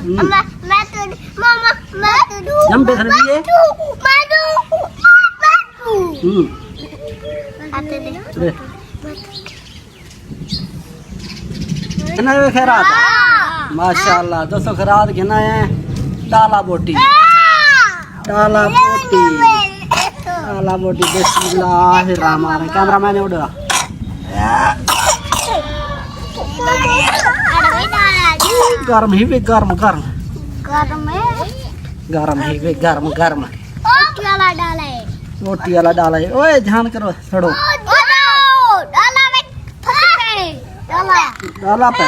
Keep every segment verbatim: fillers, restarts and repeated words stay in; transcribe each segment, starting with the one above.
ہوں۔ میں، میں تو، ماما، میں تو دوں۔ جم پہ کھڑی ہے۔ میں دوں، میں دوں، میں دوں۔ ہوں۔ آتے دے۔ لے۔ کھنا ہے خیرات؟ ہاں۔ ماشاءاللہ، دوستو خیرات گھنا ہے۔ ڈالا بوٹی۔ ہاں۔ ڈالا بوٹی۔ ڈالا بوٹی، بسم اللہ الرحمن الرحیم۔ کیمرہ مین اڈا۔ گرم ہی وے، گرم، گرم۔ گرم ہے۔ گرم ہی وے، گرم، گرم۔ بوٹی والا ڈالا ہے۔ بوٹی والا ڈالا ہے۔ اوئے، دھیان کرو، چھوڑو۔ او، ڈالا، ڈالا میں پھنس گئے۔ ڈالا۔ ڈالا پہ۔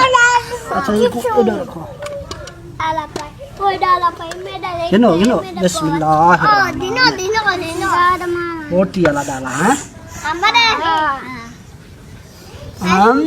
اچھا، یہ کو ادھر رکھو۔ ڈالا پہ۔ کوئی ڈالا پہ، میں ڈالے۔ گنو، گنو۔ میں ڈالے۔ بسم اللہ الرحمن الرحیم۔ دینو، دینو، دینو۔ بوٹی والا ڈالا، ہاں؟ ہمارے۔ ہاں۔ ہم،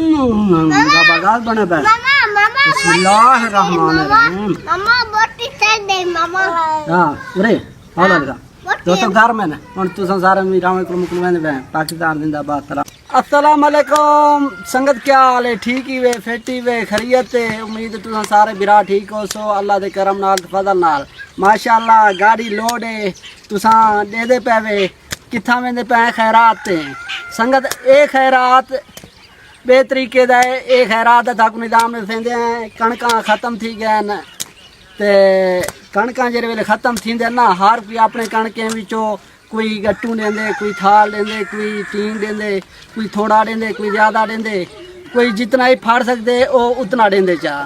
زبردست بنے پہ۔ ماما، ماما، بسم اللہ الرحمن الرحیم۔ ماما، بوٹی چڑھ گئی، ماما۔ ہاں، ارے، حوالہ لگا۔ بوٹی۔ دوستو، گھر میں نا، ہن تساں سارے میراں کوں مکلویندے پئے، پاکستان زندہ باد، سلام۔ السلام علیکم سنگت، کیا حال ہے؟ ٹھیک ہی وے، فٹ ہی وے، خیریت ہے؟ امید ہے تساں سارے بھرا ٹھیک ہوسو، اللہ دے کرم نال، فضل نال۔ ماشاءاللہ، گاڑی لوڈ ہے، تساں ݙیہدے پئے وے، کتھاں ویندے پئے خیرات تے۔ سنگت، اے خیرات ٻئے طریقے دا ہے، اے خیرات دا تہاکوں نظام ݙسیندے ہیں، کݨکاں ختم تھی ڳئن تے کݨکاں جیڑھے ویلے ختم تھیندن نا، ہر کوئی اپݨے کݨکیں وچوں کوئی ڳٹو ݙیندے، کوئی تھال ݙیندے، کوئی ٹین ݙیندے، کوئی تھوڑا ݙیندے، کوئی زیادہ ݙیندے، کوئی جتنا ہی پھڑ سڳدے او اتنا ݙیندے چا۔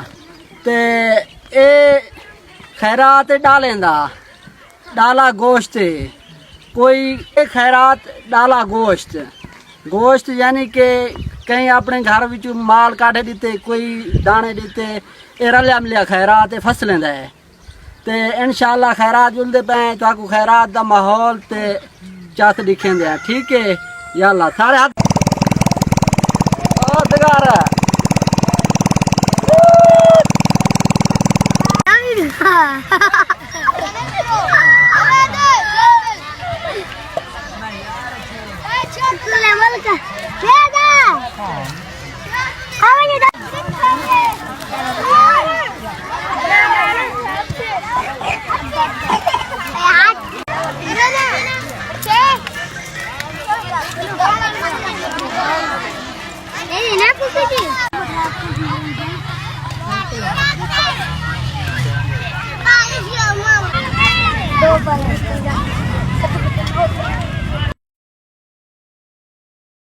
تے اے خیرات ݙالیں دا، ݙالا گوشت ہے، کوئی اے خیرات ݙالا گوشت، گوشت یعنی کہ کہیں اپݨے گھر وچوں مال کڈھ ݙتے، کوئی داݨے ݙتے، اے رلیا ملیا خیرات ہے، فصلیں دا ہے۔ تے انشاءاللہ خیرات ڄلدے پئے ہیں، تہاکوں خیرات دا ماحول تے چس ݙکھیندے ہیں، ٹھیک ہے؟ یا اللہ، سارے ہتھ۔ او دگار۔